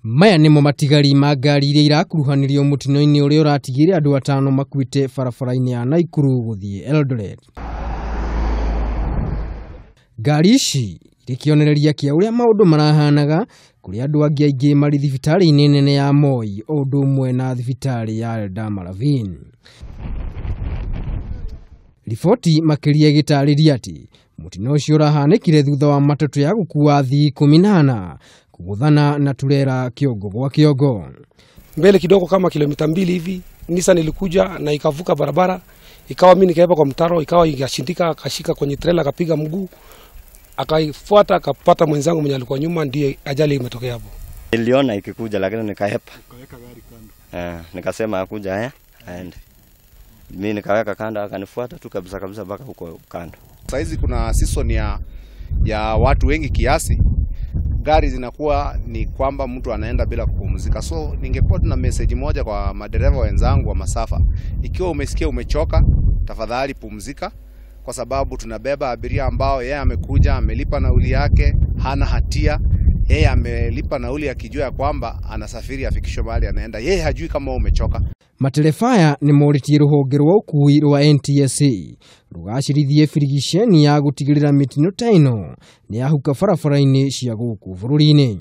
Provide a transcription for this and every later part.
Maya nĩmo matigari ma ngari iria irakuruhanirio mũtino-inĩ ũrĩa ũratigire andũ atano makuĩte barabara-inĩ ya Naikuru gũthiĩ Eldoret. Ngari ici irĩ kĩonereria kĩa ũrĩa maũndũ marahanaga kũrĩ andũ angĩ aingĩ marĩ thibitarĩ-inĩ nene ya Moi o ũndũ ũmwe na thibitarĩ ya Eldama Ravine. Riboti makĩria ĩgĩtarĩria atĩ mũtino ũcio ũrahanĩkire thutha wa matatũ ya gũkua athii 14 kũgũthana na turera kĩongo gwa kĩongo. Mbele kidogo kama kilomita 2 hivi Nissan ilikuja na ikavuka barabara, ikawa mimi nikaepa kwa mtaro, ikawa ikashindika, akashika kwenye trailer akapiga mguu, akaifuata akapata mwenzangu mwenye alikuwa nyuma, ndiye ajali imetokea hapo. Niliona ikikuja lakini nikaepa. Ukaweka gari kando. Nikasema akuja haya aende. Mimi nikaweka kando, akanifuata tu kabisa kabisa mpaka huko kando. Saizi kuna season ya watu wengi kiasi, gari zinakuwa ni kwamba mtu anaenda bila kupumzika. So ningekuwa tuna message moja kwa madereva wenzangu wa masafa, ikiwa umesikia umechoka, tafadhali pumzika, kwa sababu tunabeba abiria ambao yeye amekuja amelipa nauli yake, hana hatia. Yeye amelipa nauli akijua kwamba anasafiri afikishwe mahali anaenda, yeye hajui kama umechoka. Matereba nĩ morĩtie rũhonge rwa ũkuui rwa NTSA rũgacĩrithie birigiceni ya gũtigĩrĩra mĩtino ta ĩno nĩ yahuka barabara-inĩ cia gũkũ bũrũri-inĩ.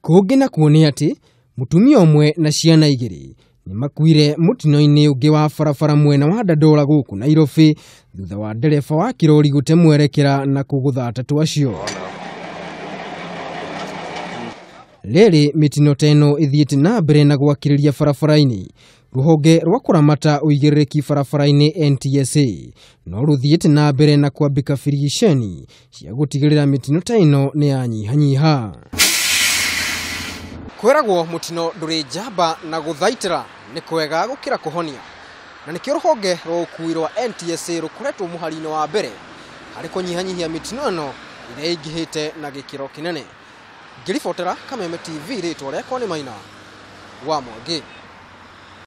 Kũngĩ nakuo nĩ atĩ mũtumia ũmwe na ciana igĩrĩ nĩ makuire mũtino-inĩ ũngĩ wa barabara mwena wa Dandora gũkũ Nairobi thutha wa ndereba wa kĩrori gũte mwerekera na kũgũtha atatũ acio. Rĩrĩ mĩtino ta ĩno ĩthiĩte na mbere na gwakĩrĩria barabara-inĩ, rũhonge rwa kũramata ũigĩrĩrĩki barabara-inĩ NTSA no rũthiĩte na mbere na kwambĩka birigiceni cia gũtigĩrĩra mĩtino ta ĩno nĩ yanyihanyiha. Kwĩragwo mũtino ndũrĩ njamba na gũthaitĩra nĩ kwega gũkĩra kũhonia, na nĩkĩo rũhonge rwa ũkuui rwa NTSA rũkoretwo mũhari-inĩ wa mbere harĩ kũnyihanyihia mĩtino ĩno ĩrĩa ĩingĩhĩte na gĩkĩro kĩnene. Ngĩribotera Kameme TV, rĩtwa rĩakwa nĩ Maina wa Mwangi.